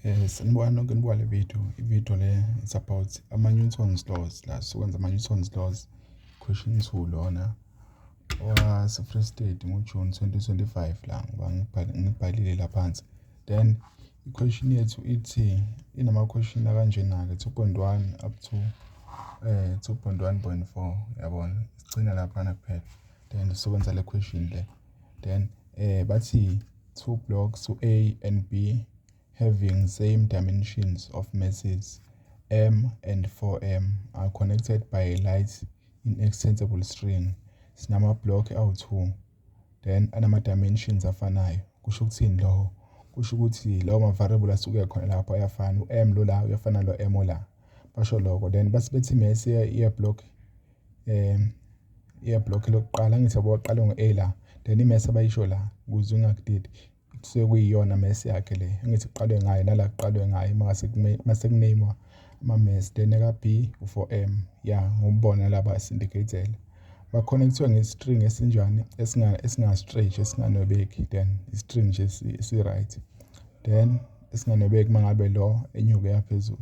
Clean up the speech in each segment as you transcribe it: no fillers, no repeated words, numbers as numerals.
Sanibona nonke nibuka le video. I-video le it's about ama-Newton's laws la sokwenza ama-Newton's laws, question 2 lona wase-Free State ngoJune 2025 la, ngoba ngibhalile la phansi. Then i-question yethu ithi inama-question akanjena-ke, 2.1 up to 2.1.4, yabona, sigcina laphana kuphela. Then sokwenza le question le. Then bathi two blocks, A and B, having same dimensions of masses m and 4m are connected by a light inextensible string. Sinama-block awu-2, then anama-dimensions afanayo. Kusho ukuthini lokho? Kusho ukuthi lawo ma-variable asuke khona lapho ayafana. U-m lo la uyafana lo m ola, basho lokho. Then base bethi mass ye-block, ye-block lokuqala, angithi yabo, waqala ngo-A la, then i-mass abayisho la ukuze ungakudidi kusuke kuyiyona mass yakhe le, angithi kuqalwe ngayo nala, kuqalwe ngayo mase kuname ama-mass. Then eka-B u-4m, ya, ngokubona laba si-indicate-ele ba-connect-we nge-string esinjani? Esinga-stretch, esinganwebeki. Then i-string nje esi-right, then esinganwebeki mangabe lo enyuke yaphezulu.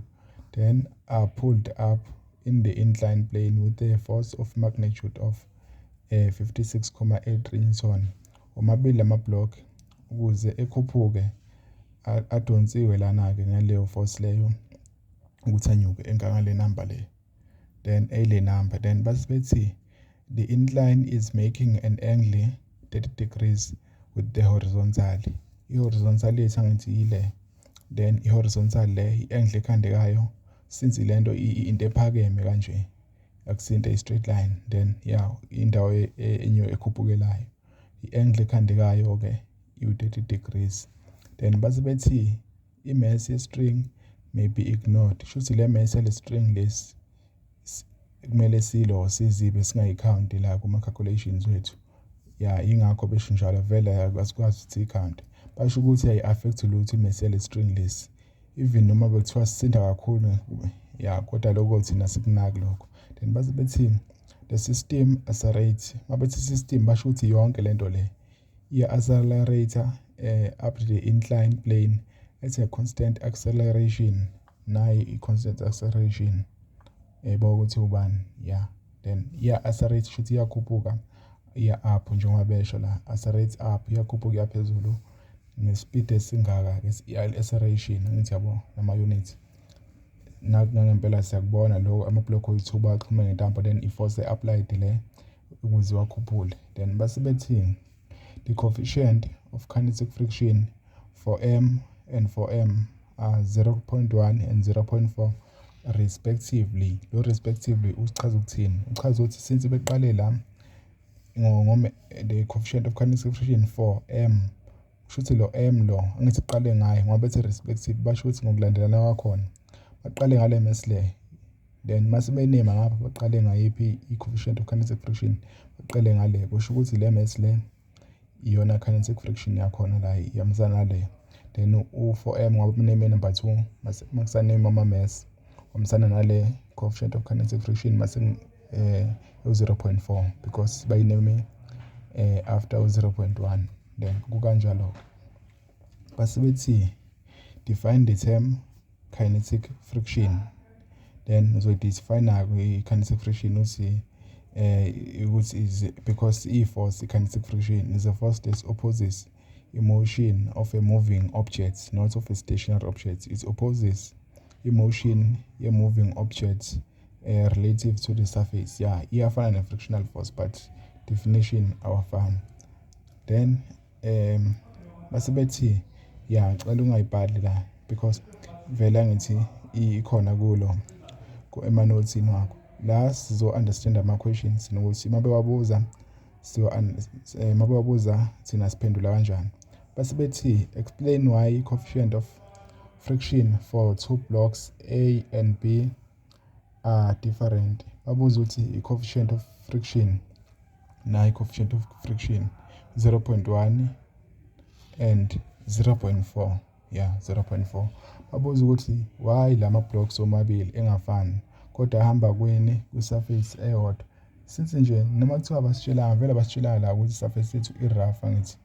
Then are pulled up in the inclined plane with a force of magnitude of 56.83 newton. Omabili lama-block ukuze ekhuphuke adonsiwe lana-ke ngaleyo force leyo ukuthi anyuke engangale number le, then eyile number. Then base bethi the incline is making an angle 30 degrees with the horizontal. I-horizontal yethu angithi yile? Then i-horizontal le, i-angle ekhandekayo, since lento into ephakeme kanje, akusinto eyi-straight line, then yeah, indawo enye ekhuphukelayo, i-angle ekhandekayo-ke iwu-30 degrees. Then base bethi i-mass ye-string may be ignored. Shuthi le mass yale string lesi kumele silo sizibe singayi-count la kuma-calculations wethu. Ya, ingakho besho njalo, vele asikwazi ukuthi siyi-count. Basho ukuthi ayi-affect lutho i-mass yale string lesi, even noma bekuthiwa sisinda kakhulu, ya, kodwa lokho thina sikunaki lokho. Then base bethi the system accelerate. Mabethi system, basho ukuthi yonke lento le iya-accelerate up the inclined plane at a constant acceleration. Nayi i-constant acceleration, yebo, ukuthi ubani, ya. Then iya-accelerate, shuthi iyakhuphuka, iya up, njengoba besho la, accelerate up, iyakhuphuka, iyaphezulu nge-speed esingaka, i-acceleration, angithi yabo nama-units. Nangempela siyakubona lokho, ama-block oyi-two axhume ngentambo, then i-force applied le ukuze wakhuphule. Then base bethi the coefficient of kinetic friction for m and for m are 0.1 and 0.4 respectively. Lo respectively uchaza ukuthini? Uchaza ukuthi since beqale la ngome the coefficient of kinetic friction for m, kusho ukuthi lo m lo, angithi kuqale ngayo, ngoba bethi respective, basho ukuthi ngokulandelana kwakhona baqale ngale mass le. Then mase benema ngapha, baqale ngayiphi i-coefficient of kinetic friction? Baqale ngale. Kusho ukuthi le mass le iyona kinetic friction yakhona la, ihambisana nale. Then u-4m, ngoba uname number 2, makusaname ama-mass, uhambisana nale coefficient of kinetic friction, mase u-0.4 because bayiname after u-0.1. Then kukanjalo. Base bethi define the term kinetic friction. Then uzoyi-define i-kinetic friction, uthi ukuthi is because i-force, i-kinetic friction is a force that opposes motion of a moving object, not of a stationary object. It opposes i-motion ye-moving object relative to the surface. Yeah, iyafana ne-frictional force, but definition awafani. Then base bethi, ya, cela ungayibhali la because vele angithi ikhona kulo ema-notes-ini wakho. La sizo-understand ama-questions nokuthi uma bewabuza, uma bewabuza thina siphendula kanjani. Base bethi explain why coefficient of friction for two blocks A and B are different. Babuza ukuthi i-coefficient of friction, nayi i-coefficient of friction, 0.1 and 0.4, yeah, 0.4. Babuza ukuthi why lama blocks omabili engafani kodwa ahamba kweni kwi-surface eyodwa, since nje noma kuthiwa basitshelanga, vele basitshelanga la ukuthi i-surface yethu i-rough, angithi?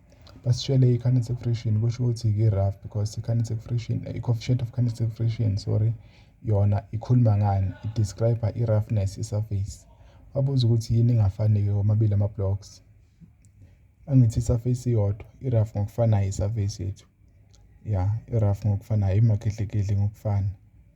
Basitshele i-kinetic friction, kusho ukuthi i-rough, because i-kinetic friction, i-coefficient of kinetic friction, sorry, yona ikhuluma ngani? I-describe i-roughness i-surface. Babuza ukuthi yini engafani-ke womabili ama-blocks. Angithi i-surface iyodwa, i-rough ngokufanayo i-surface yethu. Ya, i-rough ngokufanayo, imakhehlekehle ngokufana.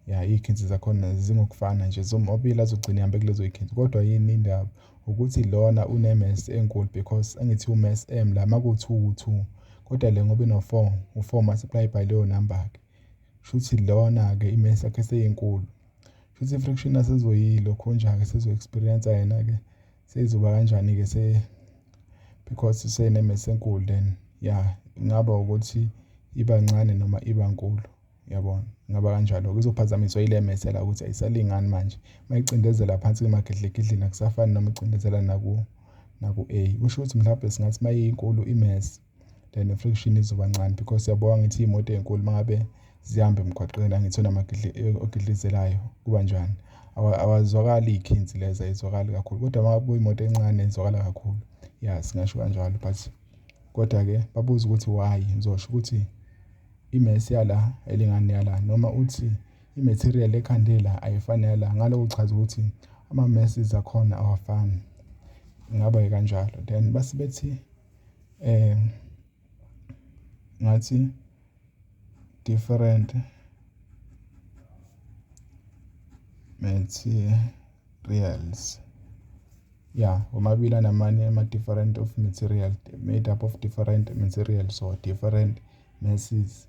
Ya, iy'khinsi zakhona zingokufana nje, zomabili azogcina ehambe kulezo y'khinsi. Kodwa yini indaba? Ukuthi lona une-mass enkulu, because angithi u-mass m la maku-2 u-2, kodwa le ngoba ino-4, u-4 multiply by leyo number-ke. Kusho ukuthi lona-ke i-mass yakhe seyinkulu. Kusho ukuthi i-friction asezoyilokhu-ke sezo-experience yena-ke seyizoba kanjani-ke se because sene-mass enkulu. Then ya, ingaba ukuthi iba ncane noma iba nkulu, yabona, ingaba kanjalo. Izophazamiswa yile mass la ukuthi ayisalingani manje. Mayicindezela phansi emagedlegedleni akusafani noma icindezela naku A. Kusho ukuthi mhlawumbe singathi mayinkulu i-mass, then i-friction izoba ncane, because yabo ngithi iy'moto ey'nkulu mangabe zihamba emgwaqeni, angithi ogidlizelayo kuba njani? Awazwakali iy'khinsi lezi, ayizwakali kakhulu, kodwa uma kuyimoto encane izwakala kakhulu. Ya, singasho kanjalo, but kodwa-ke babuza ukuthi why, ngizosho ukuthi i-mass yala ayilingani neyala, noma uthi i-material ekhande la ayifani neyala. Ngaloko kuchaza ukuthi ama-masses akhona awafani, ingaba kanjalo. Then base bethi ngathi different materials. Yeah, womabili anamanye ama-different of material, made up of different materials or different masses.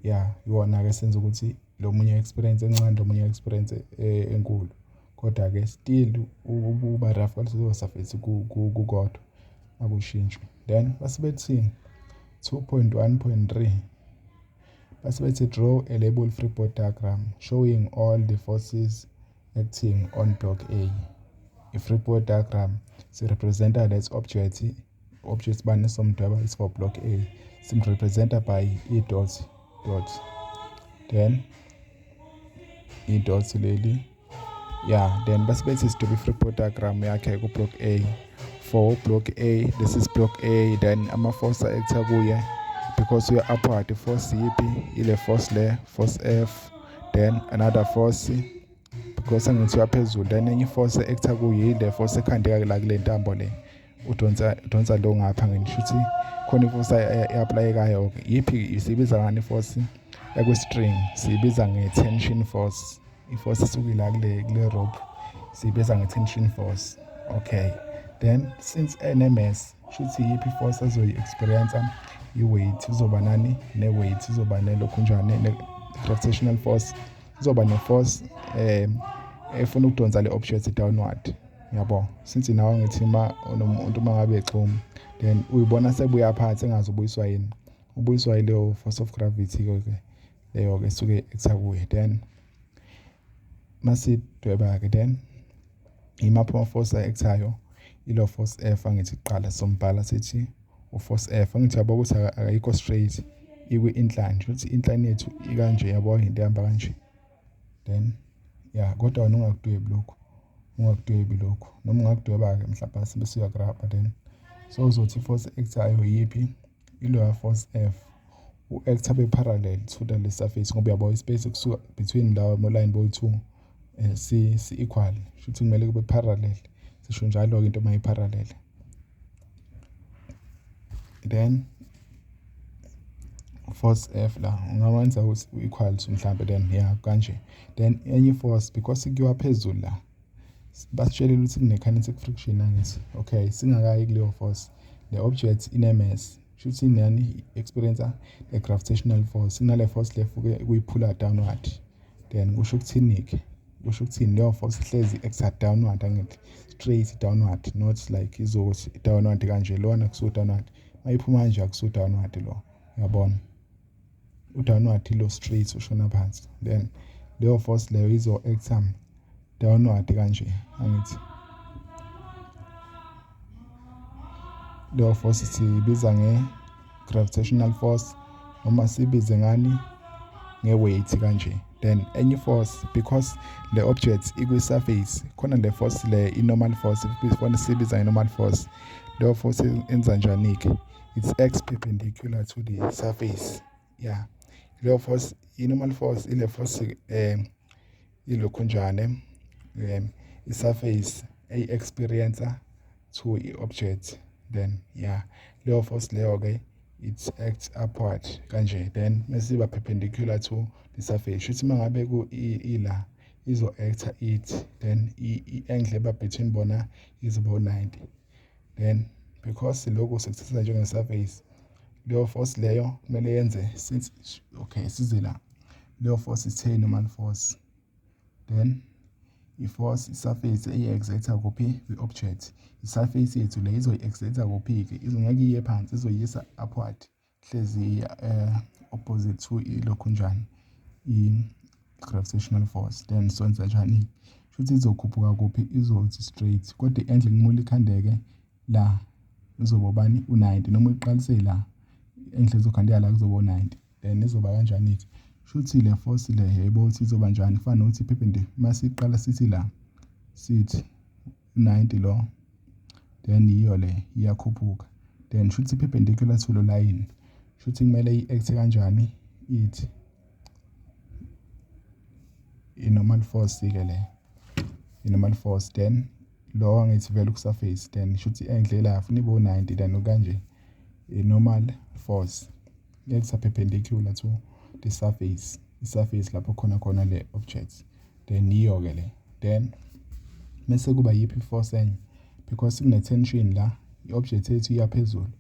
Yeah, iwona-ke senza ukuthi lo munye experience encane, lo munye experience enkulu, kodwa-ke still ukuba rough kwaleso surface kukodwa akushintshi. Then base bethi 2.1.3, base bethi draw a label free body diagram showing all the forces acting on block A. I-free body diagram si-representa that object, object bani somdweba is for block A, sim-representa by i-dot dot, then i-dot leli. Yeah, then base bethi sidwebe i-free body diagram yakhe ku-block A, for block A. This is block A. Then ama-force a-acta kuye, because we are upward, force yiphi? Ile force le, force F. Then another force, because angithi uyaphezulu. Then enye i-force e-acta kuye ile force ekhandeka la kule ntambo le, udonsa lo ngapha. Ngisho ukuthi khona i-force e-applyekayo. Yiphi? Siyibiza ngani i-force ekwi-string? Siyibiza nge-tension force. I-force esuke la kule rope siyibiza nge-tension force. Okay, then since ene-mass, shuthi yiphi i-force azoyi-experience? I-weight izoba nani? Ne-weight izoba nelokhu njani, ne-gravitational force, izoba ne-force efuna ukudonsa le object downward, yabo. Since nawe ngithi ma unomuntu uma ngabe exhuma, then uyibona sebuya phansi, engazi ubuyiswa yini, ubuyiswa yileyo force of gravity ke leyo ke esuke e-acta kuye. Then masidweba ke, then imaphi ama-force a-actayo? Ilo force F. Angithi kuqala sombhala sithi u-force F. Angithi yabo ukuthi akayikho straight, ikwi-incline, ukuthi incline yethu ikanje, yabo, into ehamba kanje. Then ya, kodwa wena ungakudwebi lokhu, ungakudwebi lokhu, noma ungakudweba-ke mhlawumbe bese uyakurabha. Then so uzothi i-force e-actayo yiphi? Iloya force F u-acta be-parallel to the surface, ngoba uyabo i-space kusuka between lawa ama-line boyi-two si equal, shuthi kumele kube parallel. Sisho njalo-ke into uma i-parallel. Then force F la ungawenza ukuthi u-equal to mhlambe, then yeah, kanje. Then enye force, because kuyiwa phezulu la, basitshelile ukuthi kune-kinetic friction, angithi? Okay, singakayi kuleyo force, le object ine-mass, shuthi nani experience the gravitational force. Kunale force le fuke kuyiphula downward. Then kusho ukuthini-ke? Kusho ukuthini leyo force ihlezi i-acta downward, angithi? Straight downward, not like izokuthi downward kanje. Lona kusuka downward, mayiphuma kanje akusuka downward lo, uyabona, u-downward ilo straight ushona phansi. Then leyo force leyo izo-acta downward kanje, angithi? Leyo force siyibiza nge-gravitational force, noma sibize ngani? Nge-weight kanje. Then enye force, because le object ikwi-surface, khona le force le, i-normal force, ifuna siyibiza nge-normal force. Leyo force enza njani-ke? It acts perpendicular to the surface. Yeah, leyo force, i-normal force, ile force ilokhunjane i-surface eyi-experience to i-object. Then yeah, leyo force leyo-ke it acts upward kanje, then mesiba perpendicular to the surface. Shuthi uma ngabe ku ila izo-acta it, then i-angle eba between bona izoba u-90. Then because lokhu sikuthatha njenge-surface, leyo force leyo kumele yenze since, okay, size la, leyo force ithe normal force. Then i-force i-surface eyi-exerta kuphi? Kwi-object. I-surface yethu le izoyi-exerta kuphi-ke? Ngeke iye phansi, izoyisa upward, hlezi opposite to ilokhunjani, i-gravitational force. Then sonza njani? Shuthi izokhuphuka kuphi? Izothi straight, kodwa i-angle kumele ikhandeke la izoba ubani? U-90. Noma uyiqalise la, i-angle ezokhandeka la kuzoba u-90. Then izoba kanjani-ke? Shuthi le force le, yebo, ukuthi izoba njani? Kufana nokuthi perpendicular, masiqala sithi la sithi 90 lo, then yiyo le iyakhuphuka, then shuthi perpendicular to lo line. Shuthi kumele i-act kanjani? Ithi i-normal force ke le, i-normal force. Then lo angithi vele ku-surface, then shuthi i-angle la funa ibe u-90. Then kanje i-normal force acts perpendicular to the surface, i-surface lapho khona khona le object. Then yiyo-ke le. Then mese kuba yiphi i-force enye? Because kune-tension la, i-object yethu iya phezulu,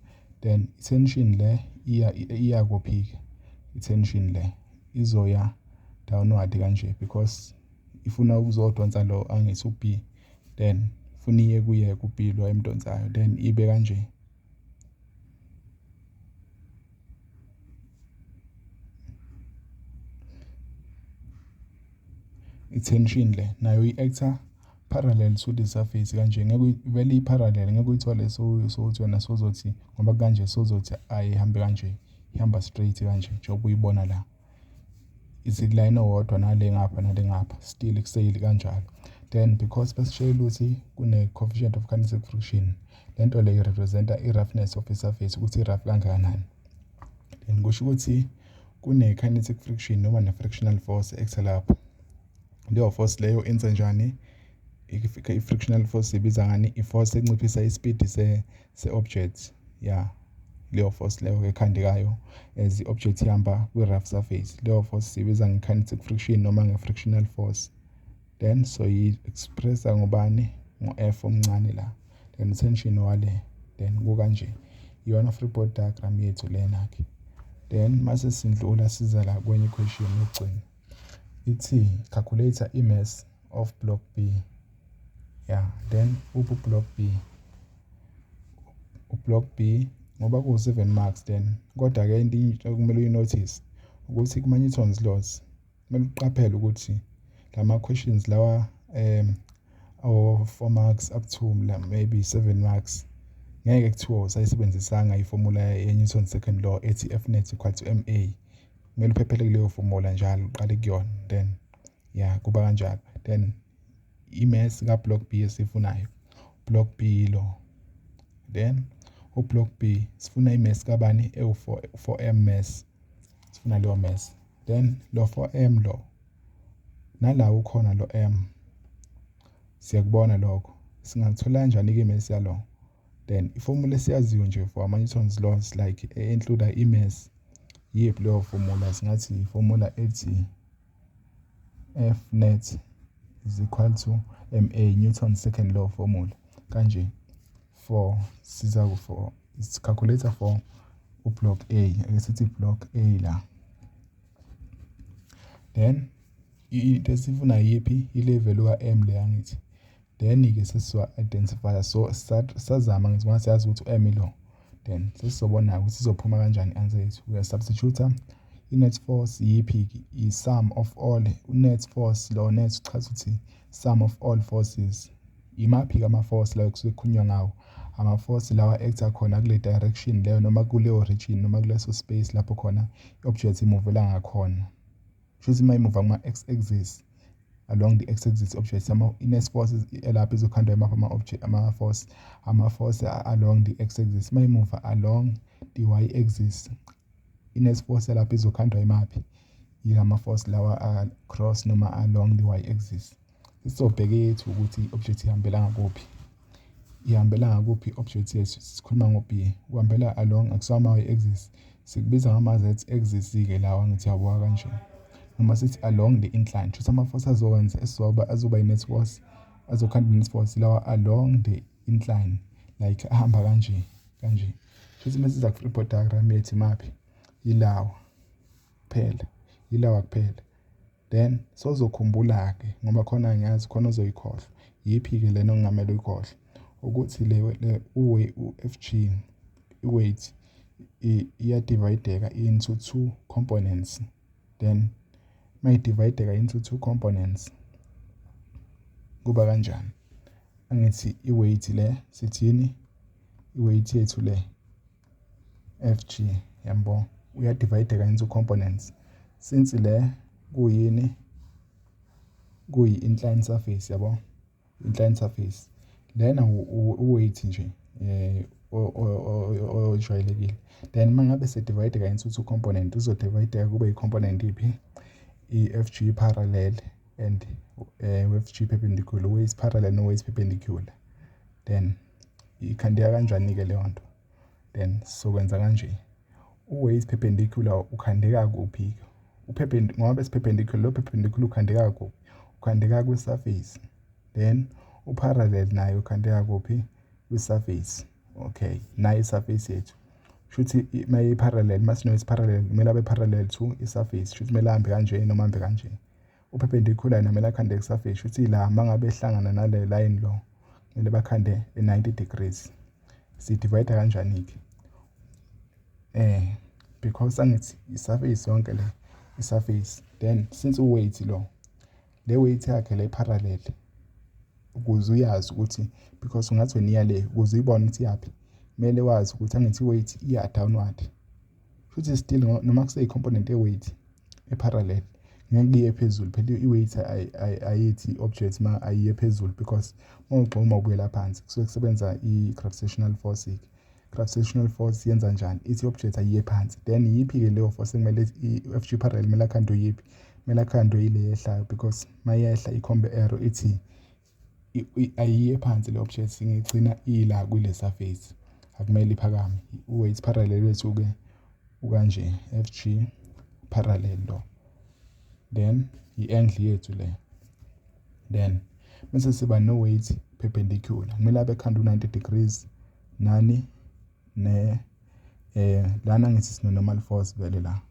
then i-tension le iya kuphi-ke? I-tension le izoya downward kanje, because ifuna ukuzodonsa lo, angithi u-B, then funa iye kuye ku-B lo emdonsayo, then ibe kanje. I-tension le nayo i-acta parallel to the surface kanje. Ngeke vele i-parallel, ngeke uyithole sokuthi wena sozothi ngoba kanje sozothi ayihambe kanje, ihamba straight kanje njengoba uyibona la, izikulayini owodwa nale ngapha nale ngapha, still kuseyili kanjalo. Then because besitshela ukuthi kune-coefficient of kinetic friction, lento le i-representa i-roughness of i-surface, ukuthi i-rough kangakanani. Then kusho ukuthi kune-kinetic friction noma ne-frictional force ektha lapho. Leyo force leyo enza njani? I-frictional force ibiza ngani? I-force enciphisa i-speed se-object. Yeah, leyo force leyo ekhandekayo as i-object ihamba kwi-rough surface, leyo force siyibiza nge-kinetic friction noma nge-frictional force. Then so yi-expressa ngobani? Ngo-F omncane la, then tension wale, then kukanje. Iyona free body diagram yethu lena-ke. Then mase sindlula siza la kwenye question yokugcina, ithi calculate i-mass of block B. Yeah, then uphi block B? U-block B ngoba ku-7 marks. Then kodwa-ke into okumele uyi-notice ukuthi kuma-Newton's laws kumele uqaphele ukuthi lama questions lawa awo 4 marks up to maybe 7 marks, ngeke kuthiwa usayisebenzisanga i-formula ye-Newton second law ethi F net equal to ma. Kumele uphephele kuleyo formula njalo, uqale kuyona. Then yeah, kuba kanjalo. Then i-mass ka-block B esifunayo, block B lo, then u-block B sifuna i-mass kabani? Ewu-4, 4m mass, sifuna leyo mass. Then lo 4m lo nala ukhona lo m, siyakubona lokho. Singathola kanjani-ke i-mass yalo? Then i-formula esiyaziyo nje for ama-Newton's laws, like e-include i-mass, yiphi leyo formula? Singathi i-formula ethi F net is equal to ma, Newton's second law formula kanje. For siza for calculator for u-block A, ake sithi block A la. Then into esifuna yiphi? Ile value ka-m le, angithi? Then-ke sesizo-identify, so sazama ngithi ngoba siyazi ukuthi u-m ilo, then sesizobona ukuthi izophuma kanjani i-answer yethu. We substitute i-net force. Yiphi? I-sum of all net force. Lo net uchaza ukuthi sum of all forces. Imaphi-ke ama-force lawo kusuke kukhulunywa ngawo? Ama-force lawa acta khona kule direction leyo, noma kuleyo region, noma kuleso space lapho khona i-object imuvela ngakhona. Shuthi uma imuva kuma-x axis, along the x axis object, i-net force elapho izokhandwa imaphi ama-object, ama-force along the x axis? Uma imuva along the y axis, i-net force yalapha izokhandwa imaphi? Ilama force lawa across noma along the y axis. Sizobheka yethu ukuthi i-object ihambela ngakuphi, ihambela ngakuphi i-object yethu. Sikhuluma ngo-B, uhambela along, akusama y axis, sikubiza ngama-z axis-ke lawa, ngithi yabuka kanje, noma sithi along the incline. Shuthi ama-force azokwenza esizoba azoba i-net force, azokhanda i-net force lawa along the incline, like ahamba kanje kanje. Shuthi masiza ku-free body diagram yethu, imaphi? Yilawa kuphela, yilawa kuphela. Then sozokhumbula-ke, ngoba khona ngiyazi khona ozoyikhohlwa. Yiphi-ke lena okungamele uyikhohlwe? Ukuthi le u-FG, i-weight iyadivayideka into two components. Then mayidivayideka into two components kuba kanjani? Angithi i-weight le, sithini i-weight yethu le FG yabo, uyadivayideka into components since le kuyini? Kuyi-incline surface, yabo, incline surface lena, u-weight nje ojwayelekile. Then mangabe sedivayideka into two component, uzodivayideka kube i-component iphi? I-FG parallel and FG perpendicular, weight parallel no weight perpendicular. Then ikhandeka kanjani-ke leyo nto? Then sizokwenza kanje: u-weight perpendicular ukhandeka kuphi? Ngoba besi-perpendicular, lo perpendicular ukhandeka kuphi? Ukhandeka kwi-surface. Then u-parallel naye ukhandeka kuphi? Kwi-surface. Okay, nayi i-surface yethu. Shuthi uma i-parallel, masino parallel, kumele abe parallel to i-surface. Shuthi kumele ahambe kanje noma ahambe kanje. U-perpendicular yena kumele akhande ku-surface. Shuthi la mangabe ehlangana nale line lo, kumele bakhande e-90 degrees. Si-divide kanjani-ke? Because angithi i-surface yonke le, i-surface. Then since u-weight lo, le weight yakhe le parallel, ukuze uyazi ukuthi, because ungathi wena iya le, ukuze uyibone ukuthi iyaphi, kumele wazi ukuthi angithi i-weight iya downward. Futhi still noma kuseyi-component e-weight e-parallel, ngeke iye phezulu phela i-weight, ayithi i-object ma ayiye phezulu, because uma ugxuma ubuyela phansi. Kusuke kusebenza i-gravitational force. Gravitational force yenza njani? Ithi i-object ayiye phansi. Then iyiphi-ke leyo force ekumele i-FG parallel kumele akhandwe? Yiphi kumele akhandwe? Ile yehlayo, because mayehla ikhombe arrow ithi ayiye phansi le object, ngigcina ila kule surface, akumele iphakame. U-weight parallel wethu-ke ukanje, FG parallel lo, then i-angle yethu le. Then bese siba no weight perpendicular, kumele abe khanda u-90 degrees nani? Ne lana ngithi sino normal force vele la,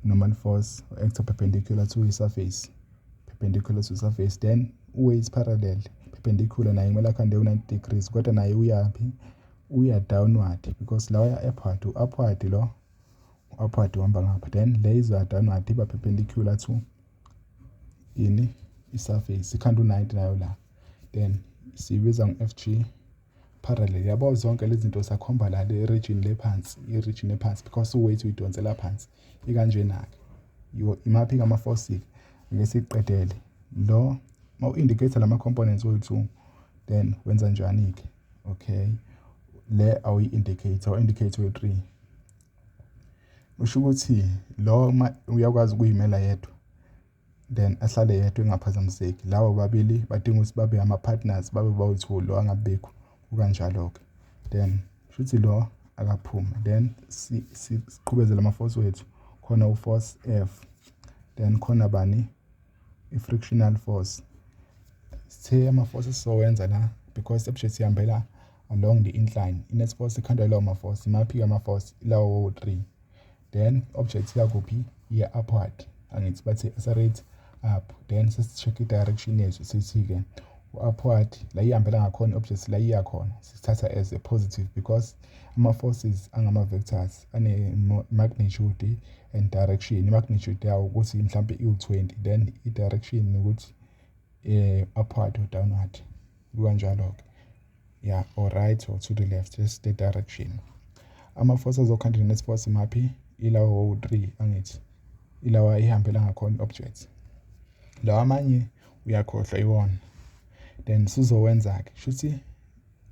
normal force act perpendicular to i-surface, perpendicular to surface. Then u-weight parallel perpendicular naye kumele akhande u-90 degrees, kodwa naye uyaphi? Uya downward, because la uya upward, u-upward lo, upward uhamba ngapha. Then le izoya downward, iba perpendicular to ini? I-surface. Ikhanda u-90 nayo la. Then siyibiza ngu-FG parallel, yabo. Zonke lezi zinto sakhomba la, le region le phansi, i-region ephansi, because u-weight uyidonsela phansi ikanjena-ke. Imaphi-ke ama-force-ke? Ake siqedele lo. Uma u-indicate lama components oyi-two, then wenza njani-ke? Okay, le awuyi-indicate, awu-indicate oyi-three. Kusho ukuthi lo uyakwazi ukuyimela yedwa, then ahlale yedwa engaphazamiseki. Laba bobabili badinga ukuthi babe ama-partners, babe bawu-two, lo angabikho. Kukanjalo-ke. Then shuthi lo akaphume, then siqhubeze lama-force wethu. Khona u-force F, then khona bani? I-frictional force. Sithe ama-force esizowenza la, because object ihambela along the incline, i-net force ikhandwa yilawo ma-force. Imaphi-ke ama-force? Ilawo wo-three. Then object iyakuphi? Iya upward, angithi bathi accelerate up. Then sesi-check i-direction yethu, sithi-ke u-upward la ihambela ngakhona i-object, la iya khona, sithatha as a positive, because ama-forces angama-vectors ane-magnitude and direction. I-magnitude yawo ukuthi mhlampe iwu-20, then i-direction ukuthi upward or downward, kukanjalo-ke, yeah, or right or to the left, just the direction. Ama-force azokhanda net force imaphi? Ilawo wowu-three, angithi ilawa ihambela ngakhona i-object. Lawa amanye uyakhohlwa iwona. Then sizowenza-ke, shuthi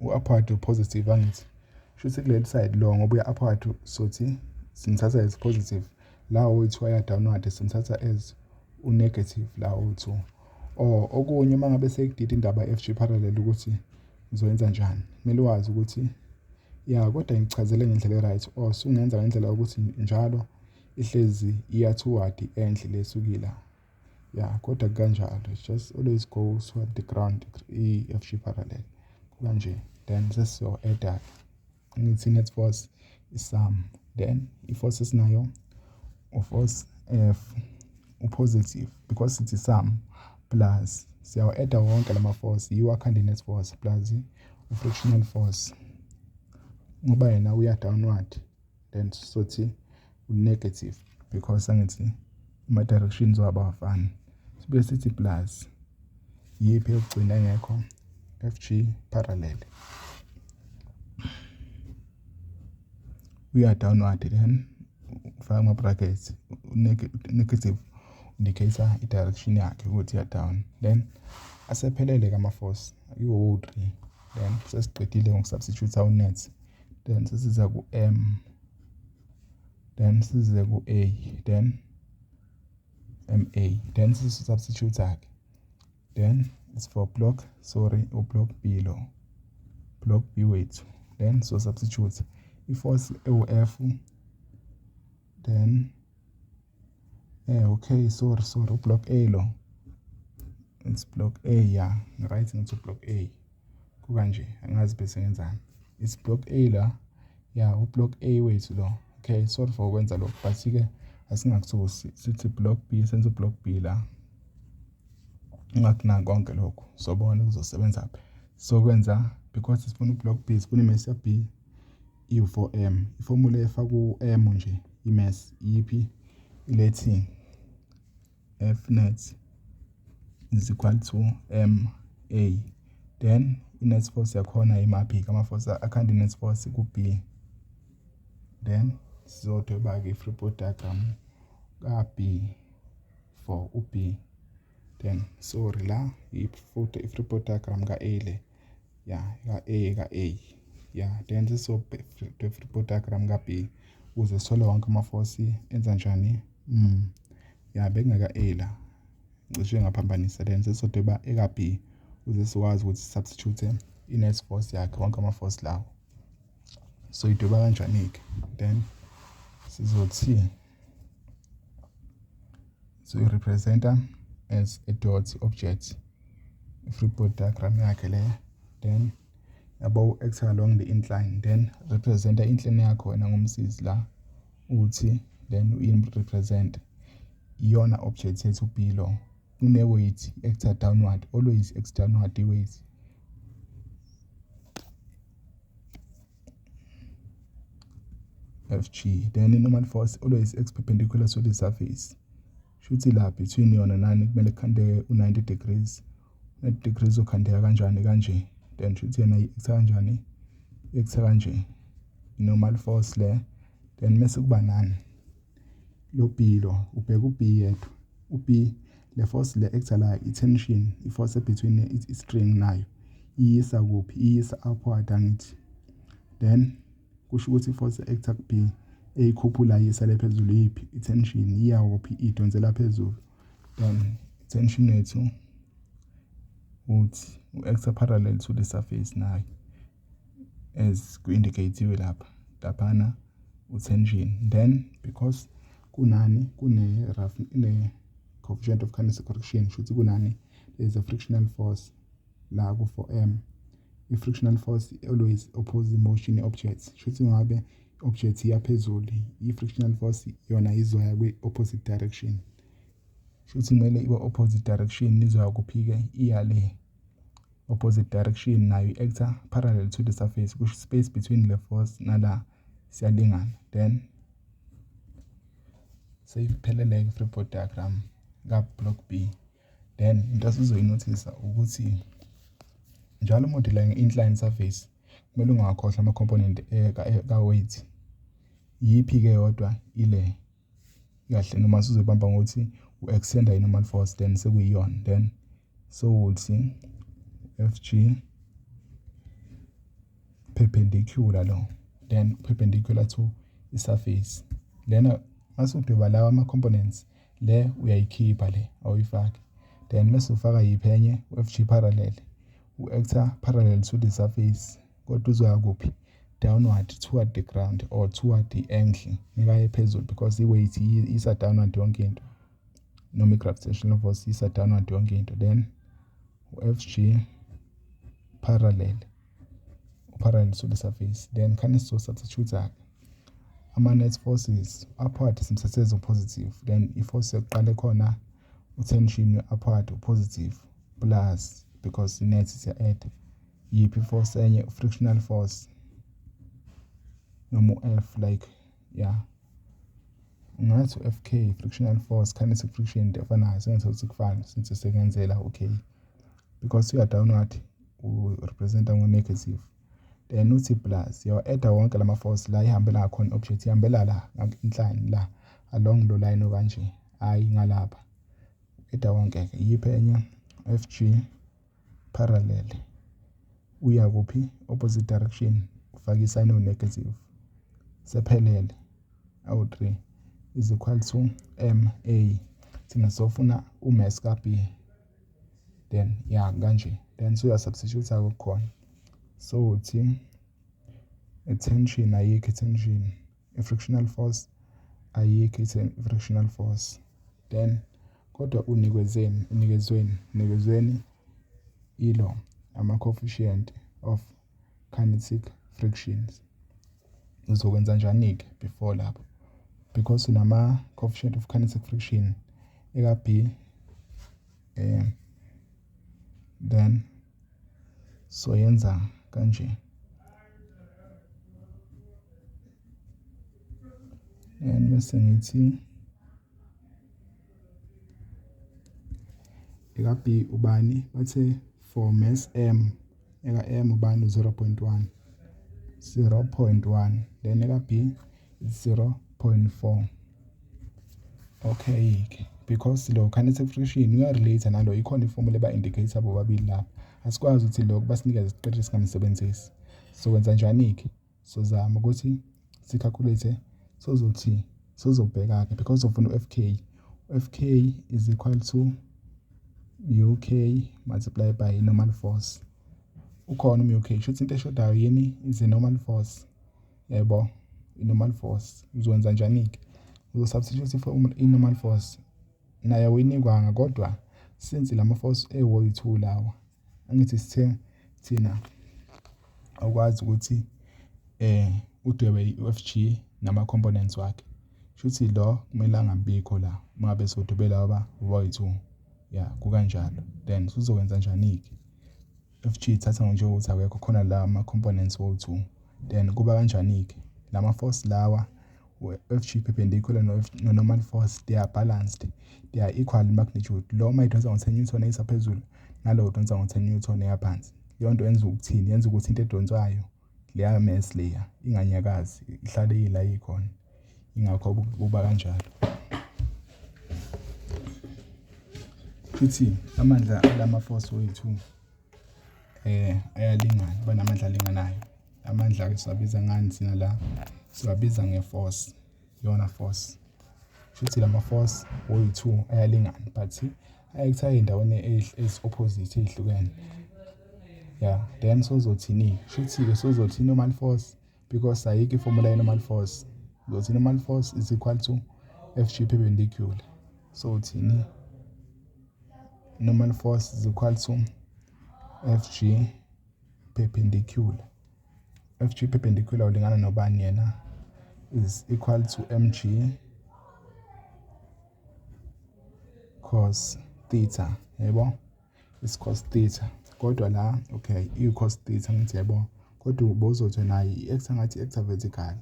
u-upward u-positive, angithi? Shuthi kuleli side lo ngoba uya upward, sothi simthatha as positive. La oyi-2 aya downward, simthatha as u-negative la oyi-2. Or okunye, uma ngabe sekudida indaba FG parallel ukuthi uzoyenza njani, kumele wazi ukuthi ya, kodwa ngichazele ngendlela e-right, or sungenza ngendlela yokuthi njalo ihlezi iya toward enhle lesukila ya, kodwa kanjalo just always go toward the ground i-FG parallel kanje. Then sesizo-add-a, ngithi net force i-sum, then i-force esinayo u-force F u-positive because it's sum, plus siyawa-add-a wonke lama force, yiwo akhanda i-net force, plus u-frictional force ngoba yena uya downward, then sothi u-negative because angithi ama-directions wabo awafani. Sibuye sithi plus yiphi yokugcina engekho, FG parallel, uya downward, then ufaka ama-brackets, negative indicator i-direction yakhe ukuthi iya down. Then asephelele-ke ama-force iwo 3. Then sesiqedile ngokusubstitute u-net, then sesiza ku-M, then size ku-A, then MA, then sisubstitute-ke, then it's for block, sorry, u-block B lo, block B wethu. Then so substitute i-force ewu-F, then okay, sorry, u-block A lo, it's block A, yeah, right, ngithi block A kukanje, angazi bese ngenzani, it's block A la, yeah, u-block A wethu lo. Okay, sorry for ukwenza lokho, but ke asingakuthusi, sithi block B, senze block B la, ungakunaki konke lokhu, sobona kuzosebenza phi. Sokwenza because sifuna u-block B, sifuna i-mass ya B iwu-4m, iformula efaka u-m nje i-mass yiphi, ilethi F net is equal to m a, then i-net force yakhona imaphi, ama-force akhanda i-net force ku-B. Then sizodweba-ke i-free body diagram ka-B for u-B, then sorry, la i-free body diagram ka-A le, ya, ka-A, ka-A, ya, then sizodweba free body diagram ka-B ukuze sithole wonke ama-force enza njani. Ya, bekungeka-A la, ngisho ngaphambanisa. Then sesizodweba eka-B ukuze sikwazi ukuthi substitute i-net force yakhe, wonke ama-force lawo. So idweba kanjani-ke? Then sizothi so i-representa as a dot object, i-free body diagram yakhe le. Then yabo u-act along the incline, then representa incline yakho wena ngomsizi la uthi, then uyi-represent iyona object yethu B lo, kune-weight actor downward, always act downward i-weight. FG, then i-normal force always acts perpendicular to the surface, shuthi la between yona nani kumele kukhandeke u-90 degrees. 90 degrees ukhandeka kanjani? Kanje. Then shuthi yena i-acta kanjani? I-acta kanje, i-normal force le. Then mase kuba nani lo B lo, ubheka u-B yedwa, u-B le force le acta la i-tension, i-force between i-string nayo iyisa kuphi? Iyisa upward, angithi? Then kusho ukuthi i-force acta ku-B eyikhuphula yisa le phezulu yiphi? I-tension iya kuphi? Idonsela phezulu. Then tension yethu uthi u-acta parallel to the surface nayo as ku-indicate-iwe lapha, laphana u-tension. Then because kunani, kune rough, ne coefficient of kinetic correction, shuthi kunani, there is a frictional force la ku 4m. I-frictional force always oppose motion objects, shuthi ngabe object iya phezulu, i-frictional force yona izoya kwi-opposite direction, shuthi kumele ibe opposite direction, izoya kuphi-ke? Iya le opposite direction, nayo i-actor parallel to the surface, kusho space between the force nala siyalingana. Then seyiphelele free body diagram ka-block B. Then into esizoyinothisa ukuthi njalo uma udila nge-incline surface kumele ungawakhohlwa ama-component ka-weight. Iyiphi-ke yodwa ile kahle, noma sizoyibamba ngokuthi u-extenda i-normal force, then sekuyiyona. Then so uthi FG perpendicular lo, Then perpendicular to i-surface lena. Mase udweba lawa ama-components, le uyayikhipha, le awuyifaki. Then mase ufaka yiphi enye? U-FG parallel, u-acta parallel to the surface, kodwa uzoya kuphi? Downward toward the ground or toward the angle, ngeke phezulu because i-weight isa downward yonke into, noma i-gravitational force isa downward yonke into. Then u-FG parallel, parallel to the surface. Then khane sizo-substitute-ke ama-net forces. Upward simthathe as positive, then i-force yokuqala ekhona, u-tension upward u-positive plus, because i-net siya-add. Yiphi i-force enye? Frictional force noma u-F, like, yeah, ungathi u-FK, frictional force, kinetic friction, into efanayo, sengathi ukuthi kufana since sekenzela. Okay, because uya downward, u-representa ngo-negative. Then uthi plus, uyawa-adda wonke lama force la ihambela ngakhona object, ihambela la inhlanye la along lo line okanje, hayi ngalapha. Adda wonke-ke. Yiphi enye? FG parallel, uya kuphi? Opposite direction, ufaka i-sign o-negative. Sephelele awu-3 is equal to ma. Thina sofuna u-mass ka-B. Then ya, kanje. Then suya-substitute kukhona, so uthi i-tension ayikho, i-tension, i-frictional force ayikho, i-frictional force. Then kodwa unikezeni? Unikezweni ilo ama-coefficient of kinetic frictions. Uzokwenza njani-ke before lapho? Because unama-coefficient of kinetic friction eka-B, then so yenza kanje and bese ngithi eka B ubani? Bathe for mass M, eka M ubani? 0.1, 0.1. Then eka B is 0.4. Okay ke, because lo kinetic friction uya-relate nalo, ikhona i-formula eba-indicate bobabili lapha. Asikwazi ukuthi lokhu basinikeze isiqeshi singamsebenzisi. So wenza njani-ke? Sozama ukuthi si-calculate, sozothi sozobheka-ke because ufuna u-FK. FK is equal to mu k multiply by normal force. Ukhona u-mu k, shuthi into eshodayo yini? Is a normal force, yebo, i-normal force. Uzokwenza njani-ke? Uzo-substitute i-normal force, nayo awuyinikwanga, kodwa since lama force ewoyi-2 lawa, angithi sithe thina awukwazi ukuthi udwebe i-FG nama-components wakhe, shuthi lo kumele angabikho la uma ngabe sodwebe laba boyi-2. Ya, kukanjalo. Then sizokwenza njani-ke? FG ithatha njengokuthi akekho khona la ama-components wo-2. Then kuba kanjani-ke lama force lawa, FG perpendicular no-normal force, they are balanced, they are equal in magnitude. Lo uma idonsa ngo-10 newton eyisa phezulu, nalo udonsa ngo-10 newton eya phansi. Leyo nto yenza ukuthini? Yenza ukuthi into edonswayo leya mass leya inganyakazi, ihlale ila ikhona. Ingakho kuba kanjalo. Futhi amandla alama force woyi-2 ayalingana, banamandla alinganayo. Amandla-ke siwabiza ngani thina la? Siwabiza nge-force, iyona force. Shuthi lama force woyi-2 ayalingana, but ayi-act ey'ndaweni ezi-opposite, ey'hlukene. Yeah, then sozothini? Shuthi-ke sozothi normal force, because ayikho i-formula ye-normal force. Uzothi normal force is equal to FG perpendicular. So uthini? Normal force is equal to FG perpendicular. FG perpendicular ulingana nobani yena? Is equal to mg cos theta, yebo, is cos theta. Kodwa la, okay, i-cos theta ngithi, yabo, kodwa ubozothi naye i-act ngathi i-act vertical,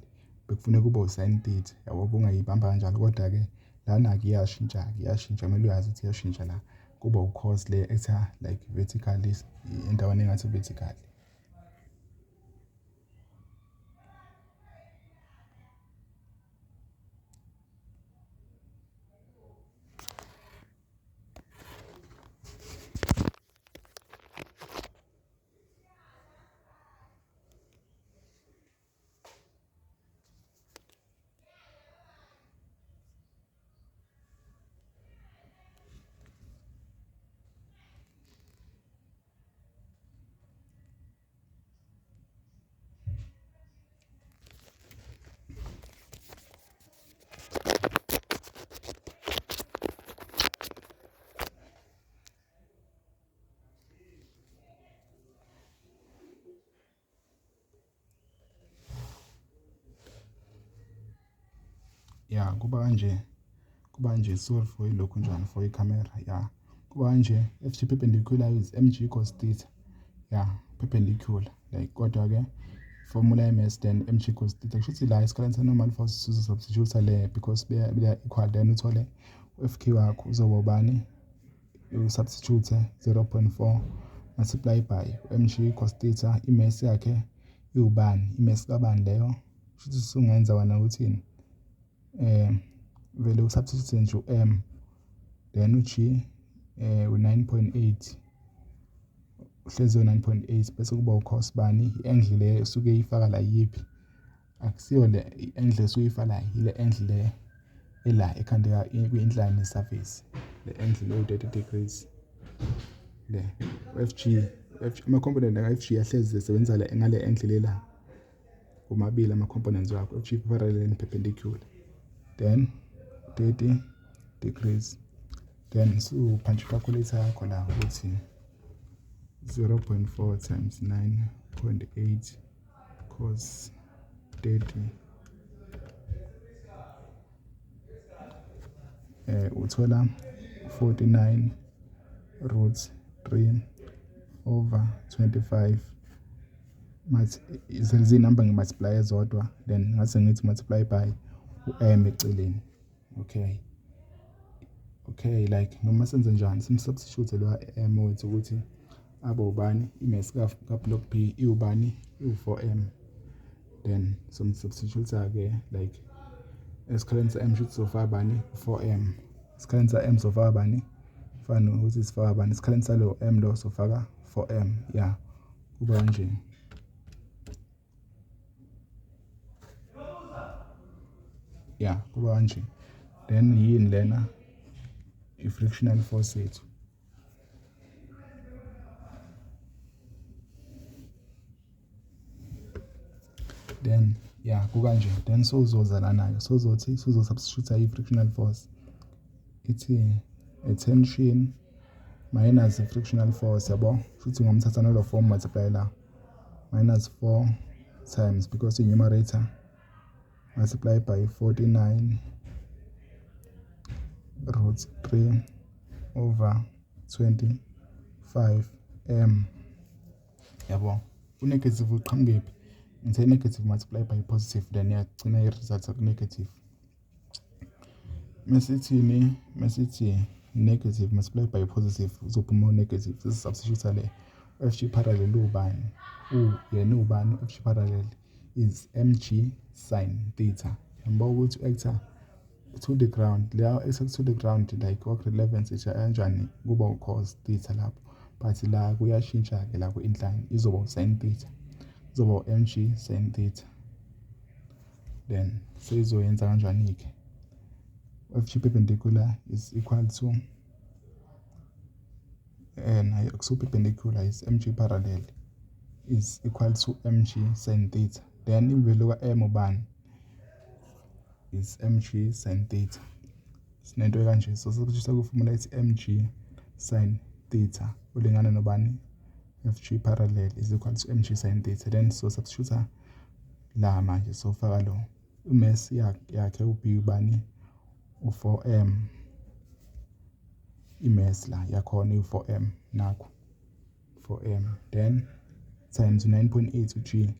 bekufuneka kube u-sin theta, yabo, bungayibamba kanjalo. Kodwa-ke lana-ke iyashintsha-ke, iyashintsha, kumele uyazi ukuthi iyashintsha la, kuba u-cos le act like vertically, endaweni engathi vertical. Ya, kuba kanje, kuba kanje. Sorry for ilokhu njani, for ikhamera. Ya, kuba kanje. FG perpendicular is mg cos theta. Ya, perpendicular like, kodwa-ke formula ye-mass, then mg cos theta. Kusho ukuthi la esikhaleni sa-normal force sizo-substitute le because they equal. Then uthole u-FK wakho uzoba ubani? U-substitute 0.4 multiply by mg cos theta. I-mass yakhe iwubani? I-mass kabani leyo? Kusho ukuthi usungenza wena uthini? Vele u-substitute nje u-m, then u-g u-9.8, uhlezi u-9.8, bese kuba u-cos bani? I-angle le esuke ifaka la yiphi? Akusiyo le i-angle esuke ifaka la, ile angle le ela ekhandeka kwi-incline surface, le angle le 30 degrees le. FG, ama-component ka-FG ahlezi esebenza le ngale angle lela, omabili ama-components wakho, FG parallel and perpendicular, then 30 degrees. Then su-punch calculator yakho la ukuthi 0.4 times 9.8 cos 30, uthola 49 root 3 over 25. Mathi zinamba ngi-multiply ezodwa, then ngase ngithi multiply by u-m eceleni. Okay, like noma senze njani, sim-substitute lo m wethu ukuthi abe ubani? I-mass ka-block B iwubani? Iwu-4m. Then sim-substitute-ke like esikhaleni sa-m, shuthi sofaka bani? 4m. Esikhaleni sa-m sofaka bani? Fana nokuthi sifaka bani esikhaleni salo m lo? Sofaka 4m. Ya, kuba kanje. Ya, kuba kanje. Then yini lena? I-frictional force yethu. Then ya, kukanje. Then sowuzoza lana-ke, sozothi sizo-substitute i-frictional force, ithi tension minus i-frictional force, yabo. Futhi ungamthatha nalo 4, multiply la, minus 4 times, because i-numerator, multiply by 49 root 3 over 25 m, yabo. U-negative uqhamukephi? Ngithe negative multiply by positive, then yagcina i-result ku-negative. Mesithini? Mesithi negative multiply by positive, uzophuma u-negative. Sisi-substitute le. FG parallel ubani? U yena ubani? FG parallel is mg sin theta. Yabo ukuthi u-acta to the ground la, acta to the ground like work relevance isha kanjani? Kuba u-cos theta lapho, but la kuyashintsha-ke la ku-incline, izoba u-sin theta, izoba u-mg sin theta. Then seyizoyenza kanjani-ke? FG perpendicular is equal to, and akusiyo perpendicular, is mg parallel is equal to mg sin theta. Then i-value ka-m ubani? Is mg sin theta. Sinento kanje, so substitute ku-formula ethi mg sin theta ulingana nobani? FG parallel is equal to mg sin theta. Then so substitute la manje, sofaka lo i-mass yakhe u-B ubani? U-4m. I-mass la yakhona iwu-4m, nakho 4m, then times 9.8 u-g,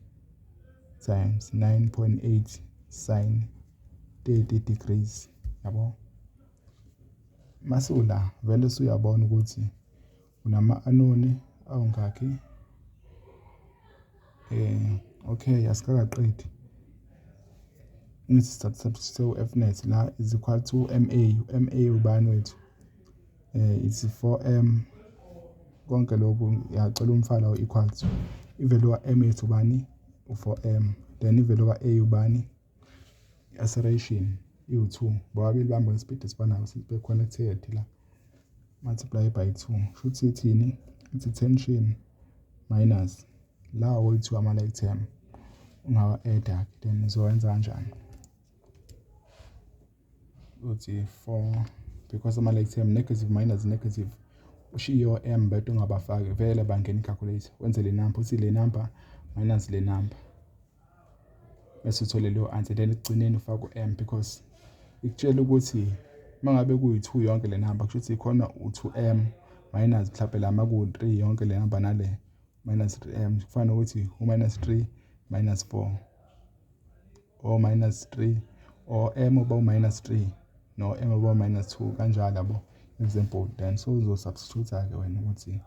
times 9.8 sin 30 degrees, yabo. Masula vele usuyabona ukuthi unama-unknown awungakhi. Okay, asikakaqedi. Ngithi substitute u-F net la is equal to ma. Ma ubani wethu? It's 4m konke lokhu. Yacela umfala u-equal to i-value ka-m yethu ubani? U-4m. Then i-value ka-a ubani? I-acceleration iwu-2, bobabili bahamba nge-speed esifanayo since be-connected la, multiply by 2. Shuthi ithini? Ithi tension minus la oyi-2 ama-like term ungawa-add-a. Then uzowenza kanjani? Uthi 4, because ama-like term, negative minus negative, ushiye o-m bese ungabafaki vele, bangena i-calculator, wenze le number, uthi le number minus le number, bese uthole leyo answer. Then ekugcineni ufake u-m because Ikutshela ukuthi uma ngabe kuyi-2 yonke le number, kusho ukuthi khona u-2m minus mhlawumbe la uma kuwu-3 yonke le number nale minus 3m, kufana nokuthi u-minus 3 minus 4 or minus 3 or m uba u-minus 3 no m uba u-minus 2 kanjalo, yabo, example. Then so uzosubstitute-ke wena ukuthi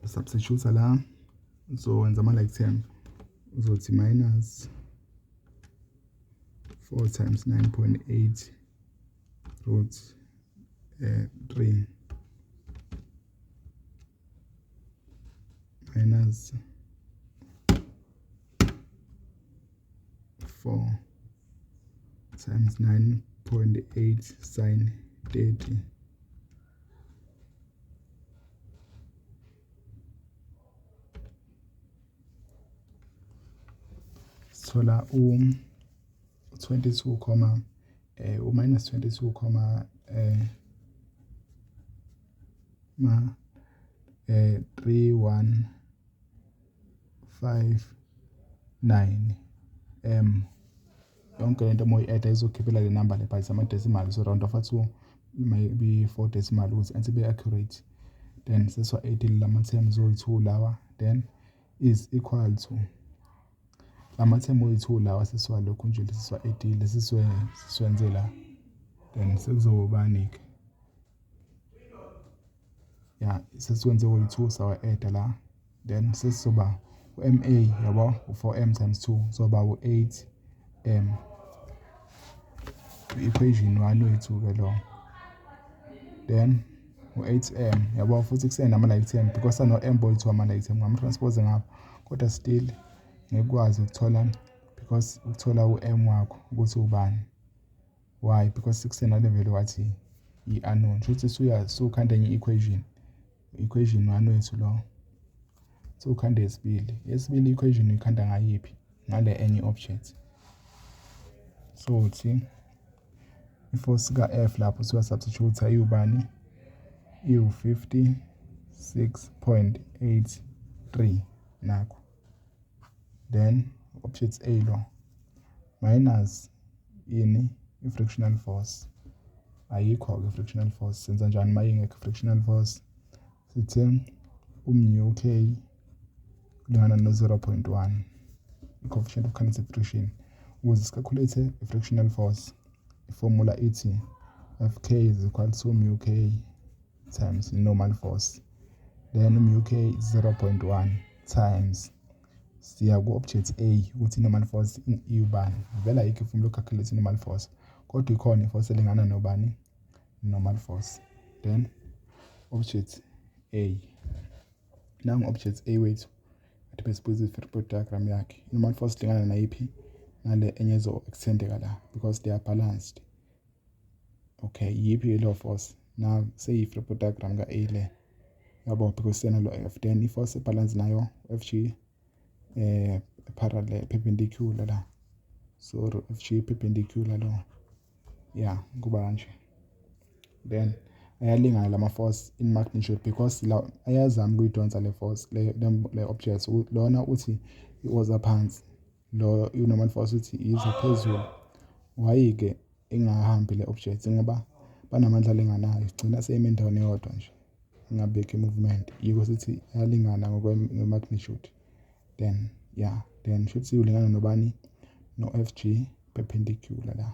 substitute la, uzowenza ama-like term, uzothi minus 4 times 9.8 root 3 minus 4 times 9.8 sin 30. Sithola u-22 comma u-minus 22 comma ma 3159 m. Yonke lento uma uyi-add izokhiphela le number le, but ama-decimal, so round off to maybe 4 decimal ukuthi anti be accurate. Then sesiwa-add lama terms oyi-2 lawa, then is equal to lama term oyi-2 lawa sesiwalokhu nje sesiwa-add sesiwenze la. Then sekuzobani-ke? Ya, sesiwenze oyi-2, sawa-add la, then sesizoba u-MA, yabo, u-4m times 2 zoba u-8m, equation 1 wethu-ke lo. Then u-8m, yabo, futhi kusenama-like term because ano-m boyi-2 ama-like term, ngam-transpose ngapha, kodwa still ngeke ukuthola because ukuthola u-m wakho ukuthi ubani. Why? Because kusenale value wathi i-unknown, shuthi sukhanda enye equation, equation 1 wethu lo. Sukhanda yesibili equation, uyikhanda ngayiphi? Ngale enye object. So uthi i-force ka-F lapho suka substitute iwubani? Iwu-56.83 nakho. Then object A lo minus ini? I-frictional force. Ayikho-ke i-frictional force. Senza njani uma ingekho i-frictional force? Sithe u-mu k kulingana no-0.1, i-coefficient of kinetic friction. Ukuze si-calculate i-frictional force, i-formula ithi Fk is equal to mu k times normal force. Then mu k is 0.1 times, siya ku-object A ukuthi i-normal force iwubani. Vele ayikho i-formula yoku-calculate i-normal force, kodwa ikhona i-force elingana nobani? Normal force. Then object A, nangu object A wethu athi besibuza i-free body diagram yakhe, i-normal force ilingana nayiphi? Nale enye ezo-extendeka la because they are balanced. Okay, yiphi leyo force? Now seyi-free body diagram ka-A le, yabo, because senalo F. Then i-force e-balance nayo FG parallel, perpendicular la. So FG perpendicular lo, yeah, kuba kanje. Then ayalingana lama force in magnitude because la ayazama ukuyidonsa le force le object. Lona uthi iwoza phansi, lo i-normal force uthi iza phezulu. Why-ke ingahambi le object? Ngoba banamandla alinganayo, sigcina seyime endaweni eyodwa nje, ingabekho i-movement. Yiko sithi ayalingana ngokwe-magnitude. Then yeah, then shuthi ulingana nobani? No-FG perpendicular la,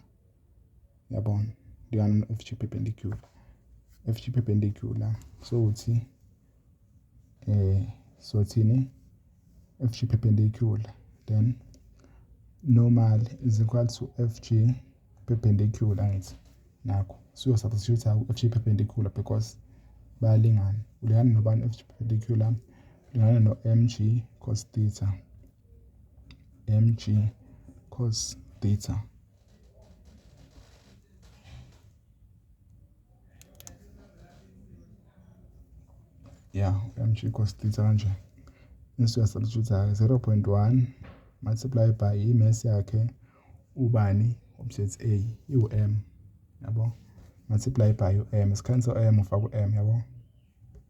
yabona, lingana no-FG perpendicular, FG perpendicular. So uthi sothini? FG perpendicular, then normal is equal to FG perpendicular. Ngithi nakho suyo substitute ku-FG perpendicular because bayalingana. Ulingana nobani FG perpendicular? Ulingana no-mg cos theta, mg cos theta. Yeah, mg cos theta kanje. Bese uyasubstitute 0.1 multiply by i-mass yakhe, ubani? Object A, iwu-m, yabo, multiply by u-m. Isikhathi so-m ufaka u-m, yabo.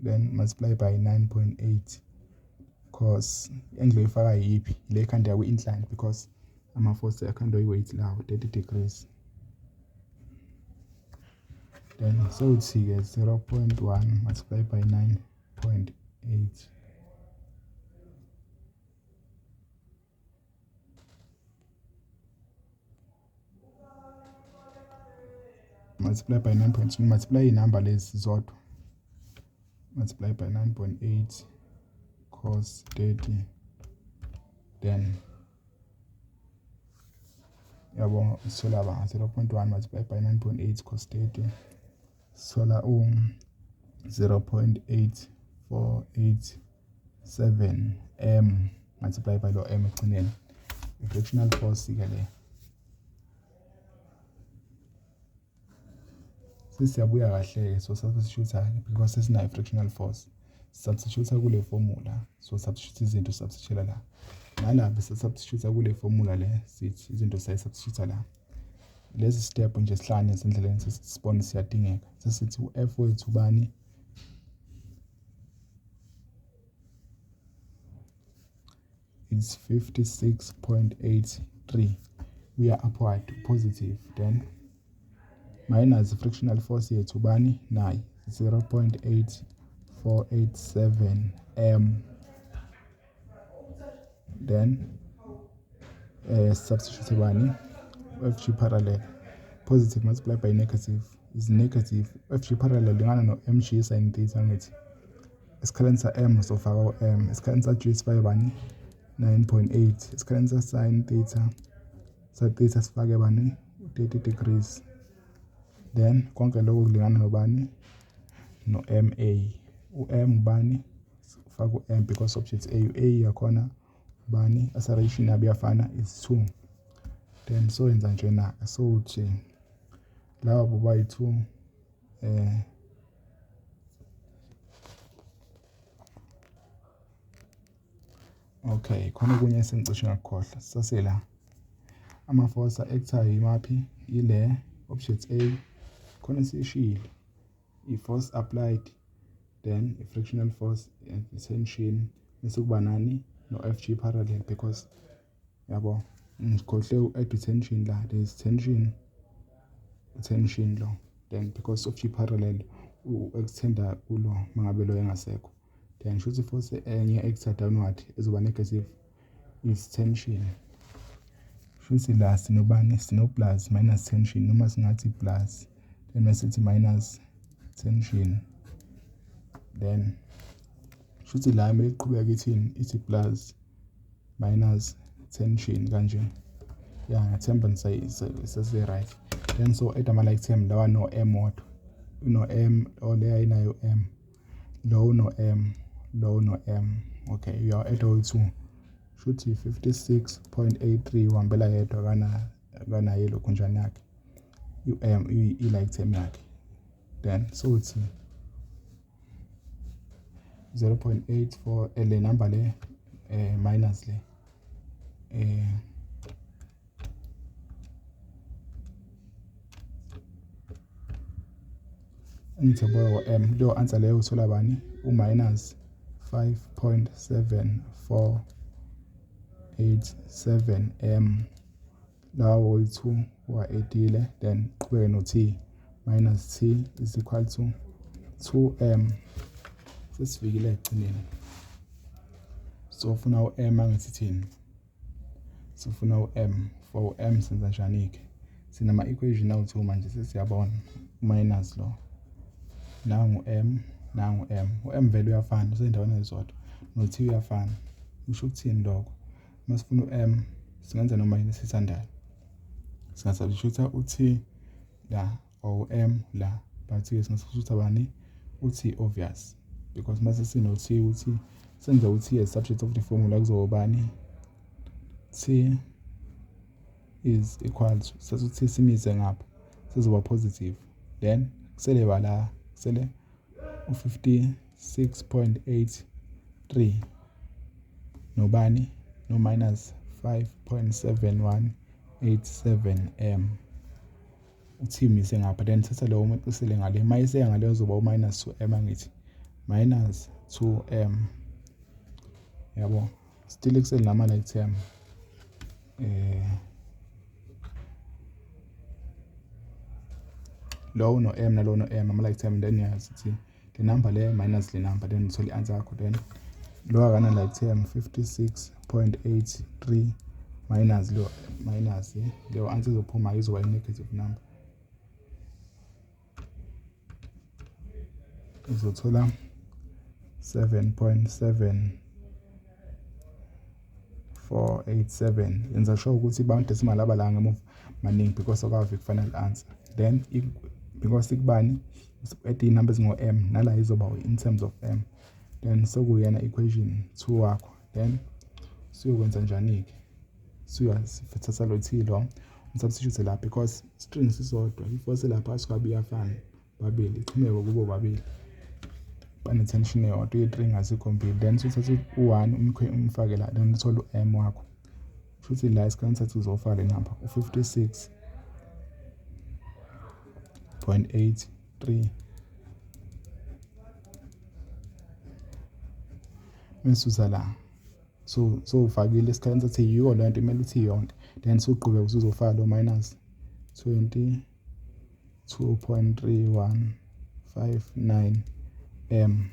Then multiply by 9.8 cos angle oyifaka yiphi? Le ekhandeka kwi-incline, because ama-force akhandwa i-weight lawo, 30 degrees. Then sewuthi-ke 0.1 multiply by 9.8 multiply by 9.2, multiply inamba lezi zodwa, multiply by 9.8 cos 30. Then yabo, sithola ba 0.1 multiply by 9.8 cos 30, sithola u 0.8487 m multiply by lo m ekugcineni. I-frictional force ke le. Sesiyabuya kahle-ke, so substitute-ke because sesinayo i-frictional force. Substitute kule formula, so substitute izinto, substitute la nala, bese substitute kule formula le, sithi izinto siyayi-substitute la. Lezi step nje sihlangane ezindleleni, sesibone siyadingeka. Sesithi u-F wethu bani? It's 56.83, we are upward, positive. Then minus frictional force yethu bani? Nayi 0.8487 m. Then substitute bani? Fg parallel. Positive multiplied by negative is negative. Fg parallel lingana no mg sin theta. Ngithi esikhaleni sa m sofaka u-m, esikhaleni sa g sifake bani? 9.8. Esikhaleni sa sin theta, sa theta sifake bani? 30 degrees. Then konke lokho kulingana nobani? No ma. U-m ubani? Ufaka u-m because object a, u-a yakhona bani? Acceleration yabo iyafana, is 2. Then so yenza njena, so uthi laba bobayi-2. Okay, khona okunye esengicishe ngakukhohlwa. Sasela ama-force a-actayo imaphi? Ile object A khona esiyishilo, i-force applied, then i-frictional force and tension, bese kuba nani? No-Fg parallel, because yabo ngikhohle u-add tension la. There is tension, tension lo. Then because of G parallel u-extenda kulo mangabe lo engasekho, then shuthi force enye acta downward ezoba negative is tension. Shuthi la sinobani? Sino plus minus tension, noma singathi plus, then masithi minus tension. Then shuthi la kumele iqhubeke ithini? Ithi plus minus tension kanje. Ya, ngiyathemba sase-right. Then so add ama-like term lawa, no m wodwa, no m o le ayinayo m, lo no m, lo no m. Okay, you are add all two, shuthi 56.83 uhambela yedwa, kana kanaye lokhu njani yakhe u-m, i-like term yakhe. Then so uthi 0.84, le number le minus le ngithe m, leyo answer leyo uthola bani? U-minus 5.7487 m. Lawo yi-2 wa-addile. Then qhubeke no-t, minus t is equal to 2m. Sesifikile ekugcineni. So ufuna u-m, angithi thini? Sifuna u-m. For u-m senza njani-ke? Sinama-equation awu-2 manje, sesiyabona minus lo, nangu m, nangu m. U-m vele uyafana, usendaweni ezodwa, no-t uyafana. Kusho ukuthini lokho? Uma sifuna u-m singenza noma yini esithandayo, singasubstitute u-t la or u-m la, but-ke singasubstitute bani? U-t, obvious, because mase sino-t, ukuthi senze u-t as subject of the formula, kuzoba bani? T is equal to, sasuthi simise ngapha, sezoba positive. Then kusele bala, kusele u-56.83 nobani? No minus 5.7187 m. Uthi mise ngapha, then thatha lowo umeqisele ngale, mayiseya ngale uzoba u-minus 2 m, angithi? Minus 2m, yabo. Still ekuseni lama like term lo no m nalo no m ama like term, then yazi ukuthi le number le minus le number, then uthole i-answer yakho. Then lo akana like term, 56.83 minus lo minus leyo answer izophuma, izoba i-negative number, uzothola 7.7487. Yenza sure ukuthi ba-decimal aba la ngemuva maningi because akavi final answer. Then because ikubani add iy'namba ezingo-m, nala izoba in terms of m. Then sekuyena equation 2 wakho. Then siyokwenza njani-ke? Siyathatha lo t lo usubstitute la because string sisodwa, i-force lapha phakathi iyafana babili, ixhumeke kubo babili, bane-tension eyodwa, iyi-string azikho mbili. Then suthatha u-1 umfake la, then uthole u-m wakho. Futhi la isikhathi sathi uzofaka le number u-56.83, misusa la. So ufakile isikhathi sathi yiyo le nto imele uthi yonke, then suqhubeka usuzofaka lo minus 22.3159 m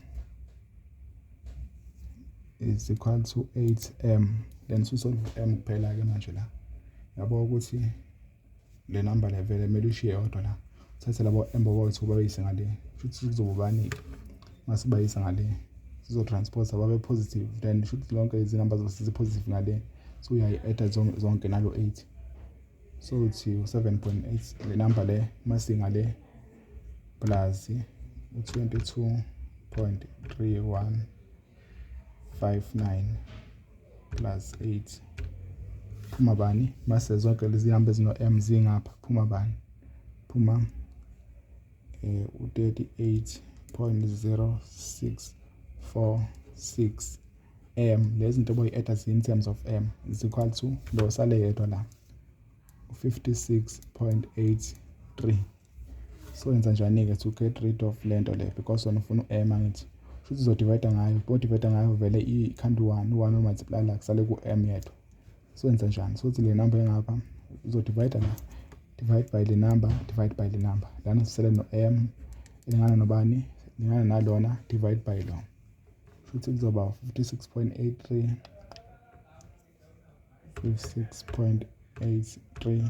is equal to 8m. Then susolve m kuphela ke manje la, yabo ukuthi le number le vele kumele ushiye yodwa la, uthathe labo m bobawu-two babayise ngale. Shuthi kuzoba ubani-ke masibayisa ngale? Sizotransport babe positive, then shuthi lonke izinamba zobe positive ngale, so uyayi-adda zonke nalo 8, so uthi u-7.8 le number le masingale plus u-22.3159 plus 8, phuma bani? Mase zonke lezi namba ezino-m zingapha, phuma bani? Phuma u-38.0646 m. Lezi zinto boyi-adda in terms of m is equal to lo sale yedwa la, 56.83. So yenza njani-ke to get rid of le nto le? Because wena ufuna u-m, angithi? Futhi uzodivida ngayo, bodivida ngayo vele i-count 1, u-1 umultiply la, kusale ku-m yedwa. So yenza njani? So uthi le number engapha uzodivida la, divide by le number, divide by le number lana, sisele no-m elingana nobani? Lingana nalona divide by lo. Futhi kuzoba 56.83, 56.83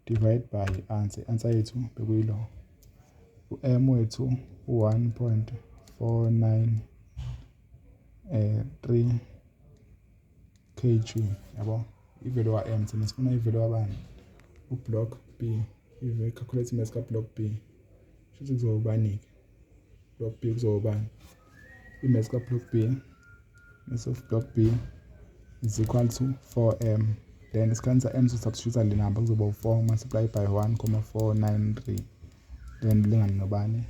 divide by answer. Answer yethu bekuyilo, u-m wethu u-1.49 3 kg, yabo. I-value ka-m, thina sifuna i-value kabani? U-block B. I-calculate mass ka-block B, shuthi kuzoba ubani-ke block B? Kuzoba ubani i-mass ka-block B? Mass of block B is equal to 4m. Then isikhathi sa-m substitute le number, kuzoba u-4 multiply by 1,493, then lingane nobani?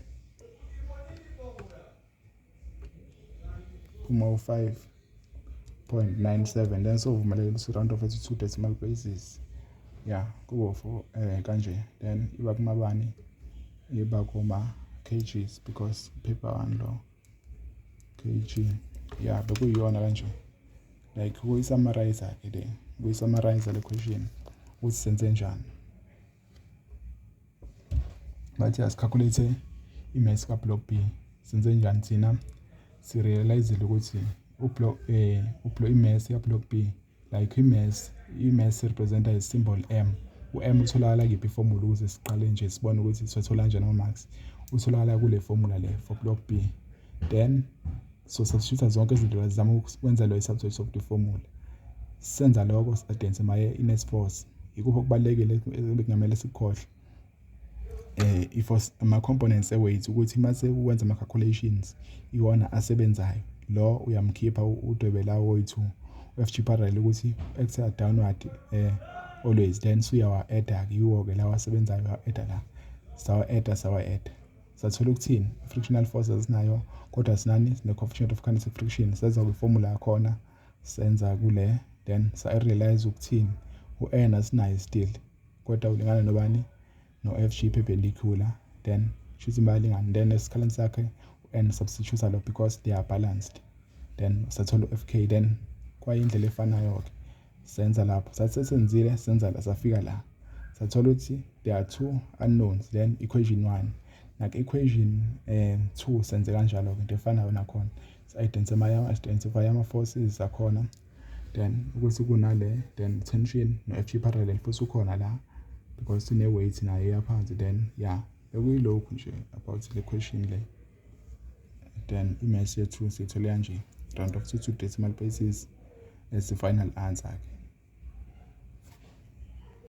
Phuma u-5.97. Then sovumelekile ukuthi round off to two decimal places, yeah, kubo 4 kanje. Then iba kumabani? Iba kuma kgs because paper 1 lo kg. Yeah, bekuyiyona kanje, like ukuyi-summarize ke le, ukuyi-summarize le question ukuthi senze njani. Bathi asicalculate i-mass ka-block B. Senze njani thina? Sirealizile ukuthi ublock ublock i-mass ya-block B, like i-mass representa i-symbol m. U-m utholakala kiphi iformula? Ukuze siqale nje sibone ukuthi sithola kanjani ama-marks, utholakala kule formula le for block B. Then so substitute zonke izinto, zizama ukwenza lo i-substitute of the formula. Senza lokho, si-identify i-net force. Ikuphi okubalulekile ebekungamele sikukhohle? I-force, ama-components e-weight, ukuthi mase uwenza ama-calculations iwona asebenzayo. Lo uyamkhipha, udwebe la oyi-two, u-FG parallel, ukuthi act downward always. Then suyawa-adda-ke, yiwo-ke lawa asebenzayo, uyawa-adda la. Sawa-adda, sawa-adda, sathola ukuthini? I-frictional force asinayo, kodwa sinani? Sine-coefficient of kinetic friction. Senza kwi-formula yakhona, senza kule, then sa-realize ukuthini? U-n asinayo still, kodwa ulingana nobani? No-FG perpendicular. Then shuthi bayalingana. Then esikhaleni sakhe And substitute lo because they are balanced. Then sathola u-FK. Then kwayindlela efanayo-ke senza lapho, sathi sesenzile, senza la, safika la, sathola ukuthi there are two unknowns. Then equation 1 nak-equation 2 senze kanjalo-ke, into efanayo nakhona, si-identify ama-forces akhona, then ukuthi kunale, then tension no-FG parallel futhi ukhona la because sine-weight nayo iyaphansi. Then yeah, bekuyilokhu nje about le question le. Then i-mass yethu siyithole kanje, round off to two decimal places as the final answer ke.